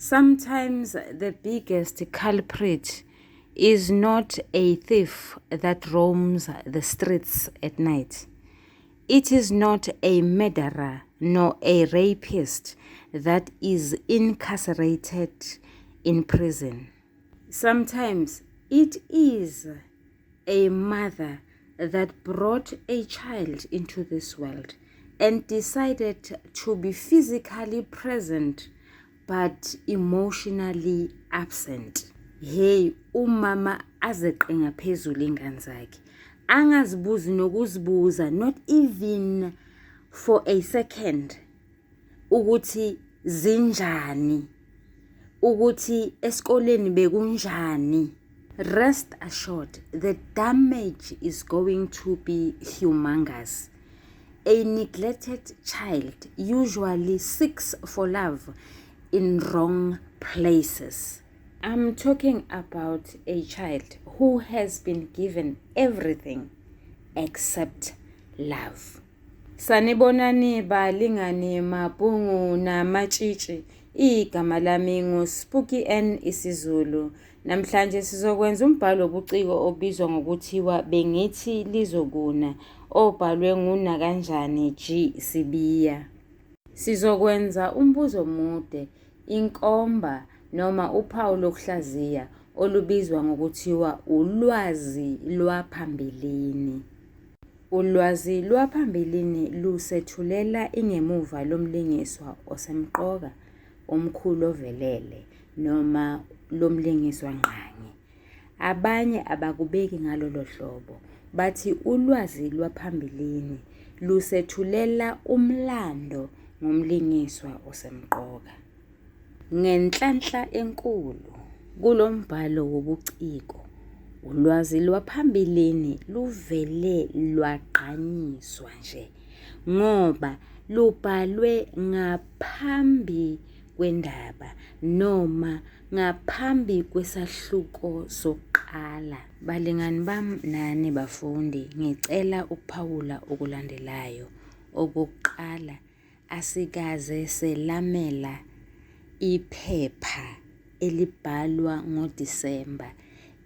Sometimes the biggest culprit is not a thief that roams the streets at night. It is not a murderer nor a rapist that is incarcerated in prison. Sometimes it is a mother that brought a child into this world and decided to be physically present but emotionally absent. Hey, umama azeqe ngaphezulu ingane zakhe. Angazibuzi nokuzibuza, not even for a second, ukuthi zinjani, ukuthi esikoleni bekunjani. Rest assured, the damage is going to be humongous. A neglected child usually seeks for love in wrong places. I'm talking about a child who has been given everything except love. Sanibonani balingani, mabhungu namatshitshi. Igama lami nguSpooky N isiZulu. Namhlanje sizokwenza umbhalo wobuciko obizwa ngokuthiwa Bengithi Lizokuna, obhalwe nguNakanjani G Sibiya. Sizokwenza umbuzo omude, inkomba noma uphawu lokuhlaziya olubizwa ngokuthiwa ulwazi lwaphambilini. Ulwazi lwaphambilini lusethulela ingemuva lomlingiswa osemqoka, omkhulu ovelele noma lomlingiswa ngqangi. Abanye abakubeki ngalolo hlobo, bathi ulwazi lwaphambilini lusethulela umlando ngomlingiswa osemqoka. Ngenhlanhla enkulu, kulo mbhalo wobuciko, ulwazi lwaphambilini luvele lwagqanyiswa nje ngoba lubhalwe ngaphambi kwendaba noma ngaphambi kwesahluko sokuqala. Balingani bami nani bafundi, ngicela ukuphawula okulandelayo. Okokuqala, asikaze selamela iphepha elibhalwa ngoDisemba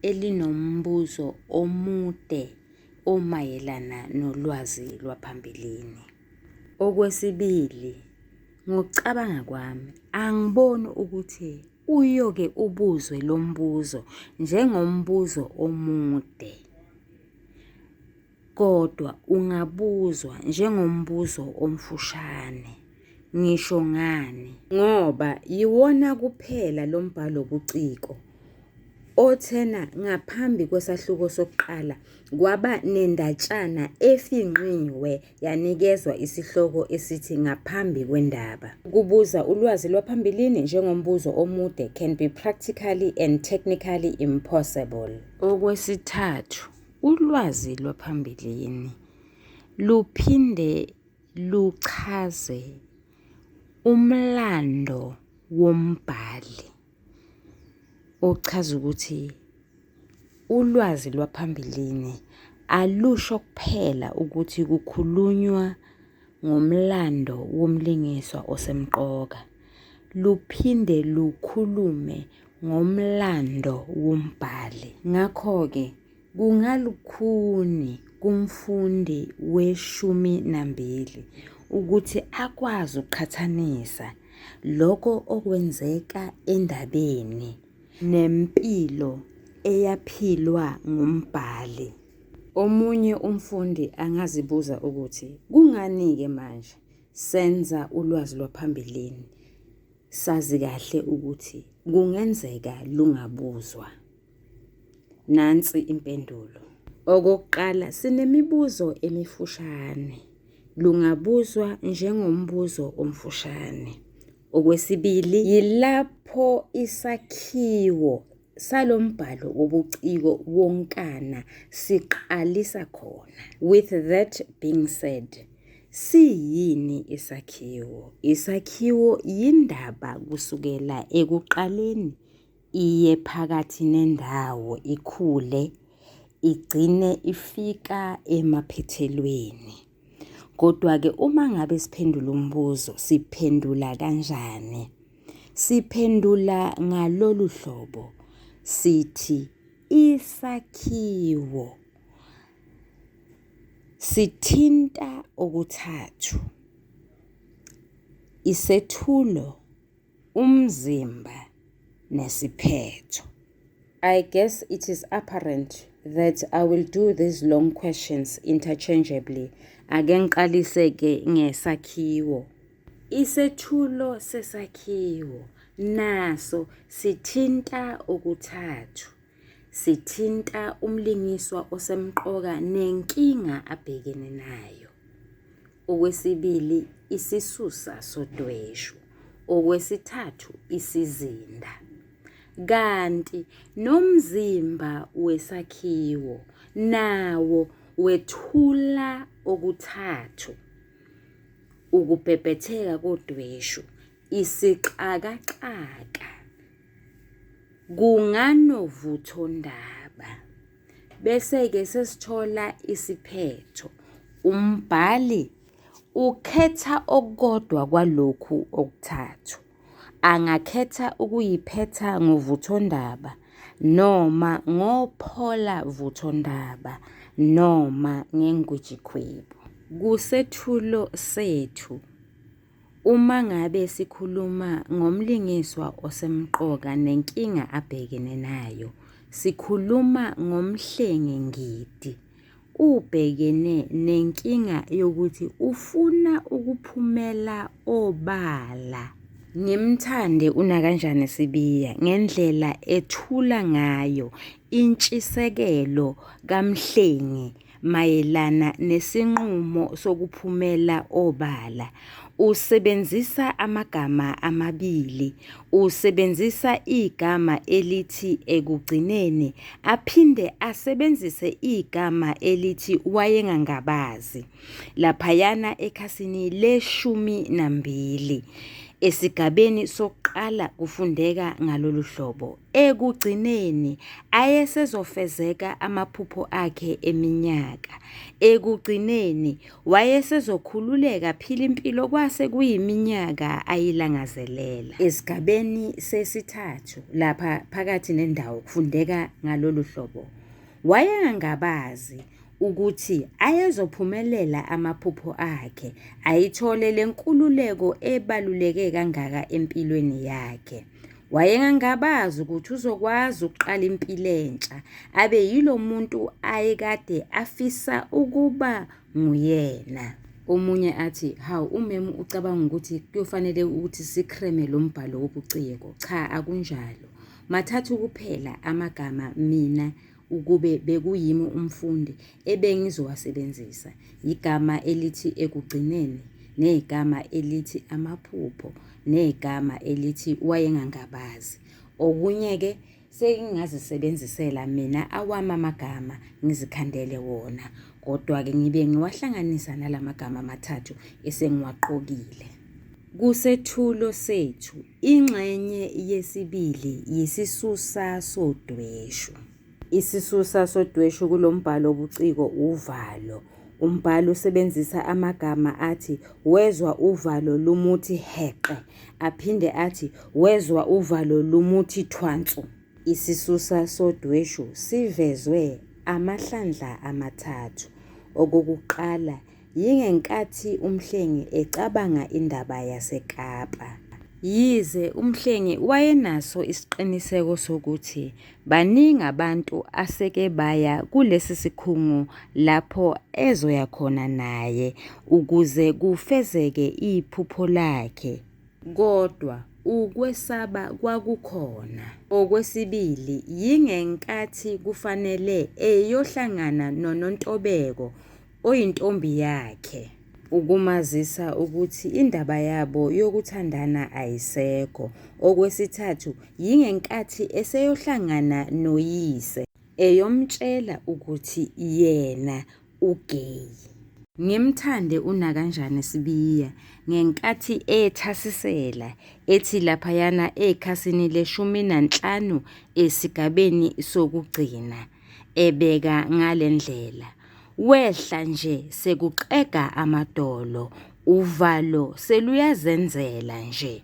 elinombuzo omude omayelana nolwazi lwaphambilini. Okwesibili, ngokucabanga kwami, angiboni ukuthi uyoke ubuzwe lo mbuzo njengombuzo omude, kodwa ungabuzwa njengombuzo omfushane. Ngisho ngani? Ngoba yiwona kuphela lo mbhalobuciko othena ngaphambi kwesahluko sokuqala kwaba nendatshana efingqiwe yanikezwa isihloko esithi Ngaphambi Kwendaba. Ukubuza ulwazi lwaphambilini njengombuzo omude can be practically and technically impossible. Okwesithathu, ulwazi lwaphambilini luphinde luchaze umlando wombhali, ochaza ukuthi ulwazi lwaphambilini alusho kuphela ukuthi kukhulunywa ngomlando womlingiswa osemqoka, luphinde lukhulume ngomlando wombhali. Ngakho-ke kungalukhuni kumfundi weshumi nambili ukuthi akwazi ukuqhathanisa lokho okwenzeka endabeni nempilo eyaphilwa ngumbhali. Omunye umfundi angazibuza ukuthi kungani-ke manje senza ulwazi lwaphambilini sazi kahle ukuthi kungenzeka lungabuzwa. Nansi impendulo. Okokuqala, sinemibuzo emifushane. Lungabuzwa njengombuzo omfushane. Okwesibili, yilapho isakhiwo salo mbhalo wobuciko wonkana siqalisa khona. With that being said, siyini isakhiwo? Isakhiwo yindaba kusukela ekuqaleni iye phakathi nendawo, ikhule, igcine ifika emaphethelweni. Kodwa-ke uma ngabe siphendula umbuzo, siphendula kanjani? Siphendula ngalolu hlobo sithi isakhiwo sithinta okuthathu, isethulo, umzimba nesiphetho. I guess it is apparent that I will do these long questions interchangeably. Ake ngiqalise-ke ngesakhiwo. Isethulo sesakhiwo naso sithinta okuthathu. Sithinta umlingiswa osemqoka nenkinga abhekene nayo. Okwesibili isisusa sodweshu. Okwesithathu isizinda. Kanti nomzimba wesakhiwo nawo wethula okuthathu, ukubhebhetheka kodweshu, isixakaxaka kunganovuthondaba. Bese-ke sesithola isiphetho. Umbhali ukhetha okukodwa kwalokhu okuthathu. Angakhetha ukuyiphetha ngovuthondaba noma ngophola vuthondaba noma ngengwijikhwebu. Kusethulo sethu uma ngabe sikhuluma ngomlingiswa osemqoka nenkinga abhekene nayo, sikhuluma ngoMhlengi Ngidi. Ubhekene nenkinga yokuthi ufuna ukuphumela obala. Ngimthande uNakanjani Sibiya ngendlela ethula ngayo intshisekelo kaMhlengi mayelana nesinqumo sokuphumela obala. Usebenzisa amagama amabili, usebenzisa igama elithi ekugcineni aphinde asebenzise igama elithi wayengangabazi. Laphayana ekhasini le-12 esigabeni sokuqala kufundeka ngalolu hlobo. Ekugcineni ayesezofezeka amaphupho akhe eminyaka. Ekugcineni wayesezokhululeka aphile impilo kwase kuyiminyaka ayilangazelela. Esigabeni sesithathu lapha phakathi nendawo kufundeka ngalolu hlobo. Wayengangabazi ukuthi ayezophumelela amaphupho akhe, ayithole le nkululeko ebaluleke kangaka empilweni yakhe. Wayengangabazi ukuthi uzokwazi ukuqala impilo entsha, abe yilo muntu ayekade afisa ukuba nguyena. Omunye athi, hawu umemu ucabanga ukuthi kuyofanele ukuthi sikhreme lo mbhalo wobuciko. Cha, akunjalo. Mathathu kuphela amagama mina ukube bekuyimi umfundi ebengizowasebenzisa. Igama elithi ekugcineni, negama elithi amaphupho, negama elithi wayengangabazi. Okunye-ke sengingazisebenzisela mina awami amagama ngizikhandele wona, kodwa-ke ngibe ngiwahlanganisa nala magama amathathu esengiwaqokile. Kusethulo sethu, ingxenye yesibili yisisusa sodweshu. Isisusa sodweshu kulo mbhalo wobuciko uvalo. Umbhali usebenzisa amagama athi wezwa uvalo lumuthi heqe aphinde athi wezwa uvalo lumuthi thwansu. Isisusa sodweshu sivezwe amahlandla amathathu. Okokuqala Yingenkathi uMhlengi ecabanga indaba yaseKapa. Yize uMhlengi wayenaso isiqiniseko sokuthi baningi abantu aseke baya kulesi sikhungo lapho ezoya khona naye ukuze kufezeke iphupho lakhe, kodwa ukwesaba kwakukhona. Okwesibili yingenkathi kufanele eyohlangana noNontobeko oyintombi yakhe. Ukumazisa ukuthi indaba yabo yokuthandana ayisekho. Okwesithathu yingenkathi eseyohlangana noyise. Eyomtshela ukuthi yena u-gay. Ngimthande uNakanjani Sibiya ngenkathi ethasisela ethi laphayana ekhasini leshumi nanhlanu esigabeni sokugcina ebeka ngale ndlela. Wehla nje sekuxega amadolo, uvalo seluyazenzela nje.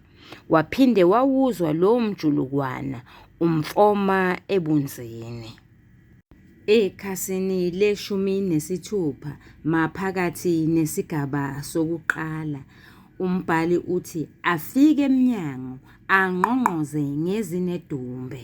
Waphinde wawuzwa lowo mjulukwana umfoma ebunzini. Ekhasini le-16 maphakathi nesigaba sokuqala umbhali uthi afike emnyango angqongqoze ngezinedumbe.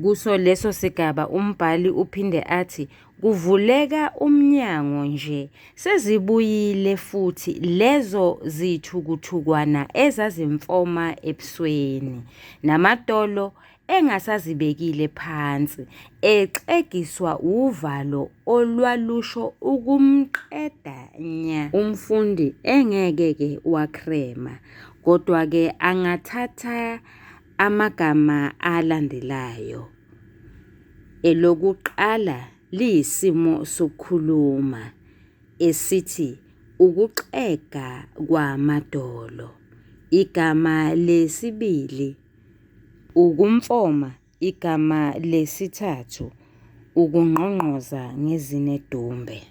Kuso leso sigaba umbhali uphinde athi kuvuleka umnyango nje sezibuyile futhi lezo zithukuthukwana ezazimfoma ebusweni, namadolo engasazibekile phansi exegiswa uvalo olwalusho ukumqeda nya. Umfundi engeke-ke wakrema kodwa-ke angathatha amagama alandelayo. Elokuqala liyisimo sokukhuluma esithi ukuxega kwamadolo. Igama lesibili ukumfoma, igama lesithathu ukungqongqoza ngezinedumbe.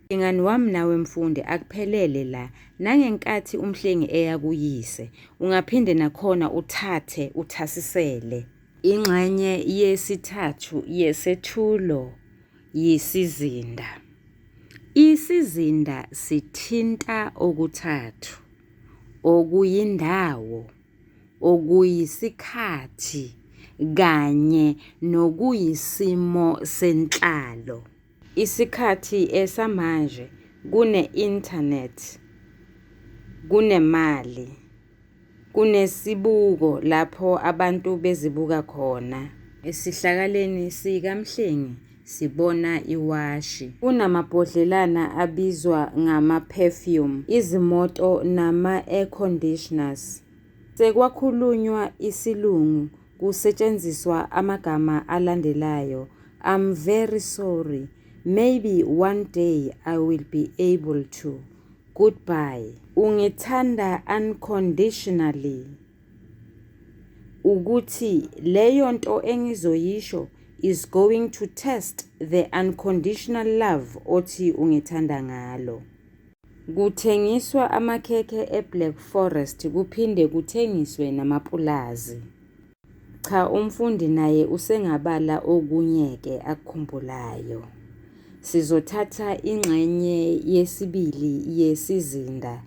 Mlingani wami nawe mfundi akuphelele la, nangenkathi uMhlengi eya kuyise, ungaphinde nakhona uthathe uthasisele. Ingxenye yesithathu yesethulo yisizinda. Isizinda sithinta okuthathu, okuyindawo, okuyisikhathi kanye nokuyisimo senhlalo. Isikhathi esamanje kune-inthanethi, kunemali, kunesibuko lapho abantu bezibuka khona. Esihlakaleni sikaMhlengi sibona iwashi. Kunamabhodlelana abizwa ngama-perfume, izimoto nama-air conditioners. Sekwakhulunywa isiLungu kusetshenziswa amagama alandelayo, I'm very sorry, maybe one day I will be able to. Goodbye. Ungithanda unconditionally. Ukuthi leyo nto engizoyisho is going to test the unconditional love othi ungithanda ngalo. Kuthengiswa amakhekhe eBlack Forest kuphinde kuthengiswe namapulazi. Cha umfundi naye usengabala okunye-ke akukhumbulayo. Sizothatha ingxenye yesibili yesizinda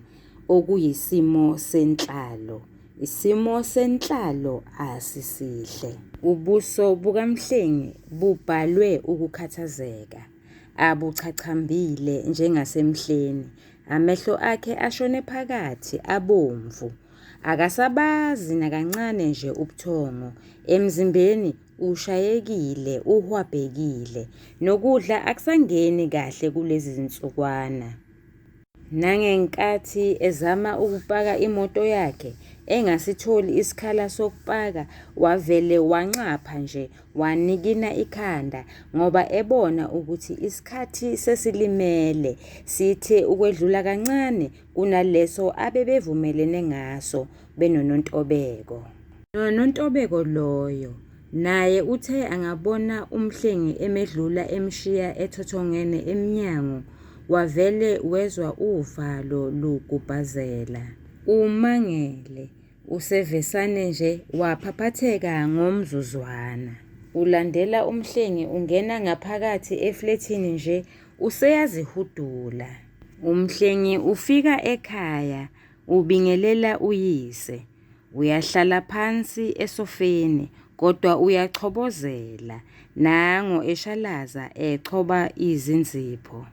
okuyisimo senhlalo. Isimo senhlalo asisihle. Ubuso bukaMhlengi bubhalwe ukukhathazeka, abuchachambile njengasemhleni. Amehlo akhe ashone phakathi abomvu. Akasabazi nakancane nje ubuthongo. Emzimbeni ushayekile, uhwabhekile. Nokudla akusangeni kahle kulezi zinsukwana. Nangenkathi ezama ukupaka imoto yakhe engasitholi isikhala sokupaka wavele wanxapha nje wanikina ikhanda ngoba ebona ukuthi isikhathi sesilimele sithe ukwedlula kancane kunaleso abebevumelene ngaso benoNontobeko. NoNontobeko loyo naye uthe angabona uMhlengi emedlula emshiya ethothongene emnyango wavele wezwa uvalo lugubhazela. Umangele Usevesane nje waphaphatheka ngomzuzwana. Ulandela uMhlengi ungena ngaphakathi eflethini nje useyazihudula. UMhlengi ufika ekhaya ubingelela uyise. Uyahlala phansi esofeni kodwa uyachobozela nango eshalaza echoba izinzipho.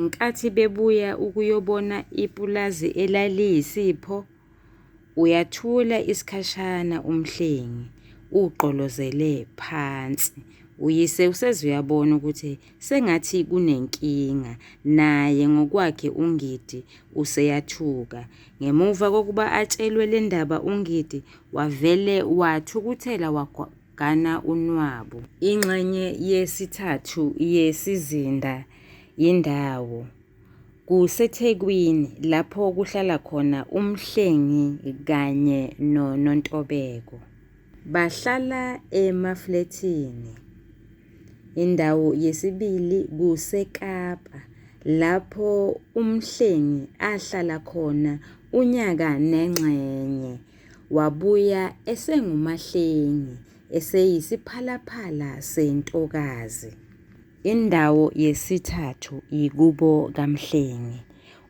Ngenkathi bebuya ukuyobona ipulazi elaliyisipho, Uyathula isikhashana uMhlengi ugqolozele phansi. Uyise useze uyabona ukuthi sengathi kunenkinga naye ngokwakhe uNgidi useyathuka. Ngemuva kokuba atshelwe le ndaba uNgidi wavele wathukuthela wagana unwabu. Ingxenye yesithathu yesizinda yindawo. KuseThekwini lapho kuhlala khona uMhlengi kanye noNontobeko. Bahlala emaflethini. Indawo yesibili kuseKapa lapho uMhlengi ahlala khona unyaka nengxenye. Wabuya esenguMahlengi, eseyisiphalaphala sentokazi. Indawo yesithathu yikubo kaMhlengi.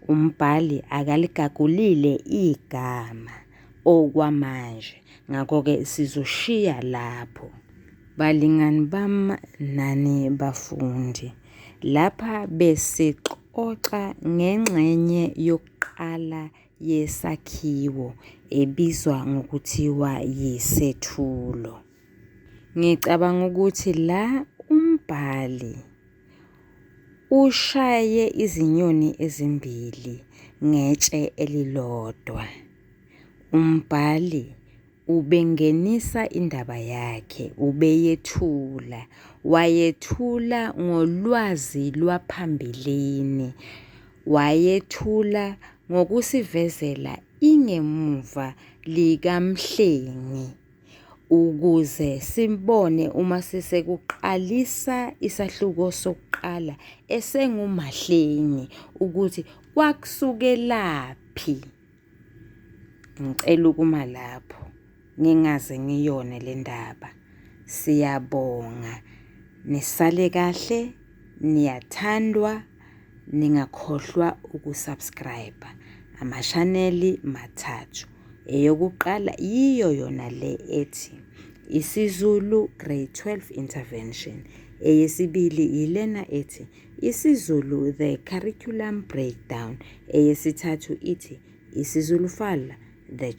Umbhali akaligagulile igama okwamanje, ngakho-ke sizoshiya lapho. Balingani bam nani bafundi, lapha besixoxa ngengxenye yokuqala yesakhiwo ebizwa ngokuthiwa yisethulo. Ngicabanga ukuthi la umbhali ushaye izinyoni ezimbili ngetshe elilodwa. Umbhali ubengenisa indaba yakhe, ubeyethula, wayethula ngolwazi lwaphambilini, wayethula ngokusivezela ingemuva likaMhlengi ukuze simbone uma sesekuqalisa isahluko sokuqala esenguMahlengi ukuthi kwakusukelaphi. Ngicela ukuma lapho ngingaze ngiyone le ndaba. Siyabonga. Nisale kahle, niyathandwa, ningakhohlwa ukusubscribe. Amashaneli mathathu. Eyokuqala yiyo yona le ethi isiZulu Grade 12 Intervention. Eyesibili yilena ethi isiZulu The Curriculum Breakdown. Eyesithathu ithi isiZulu Fala The.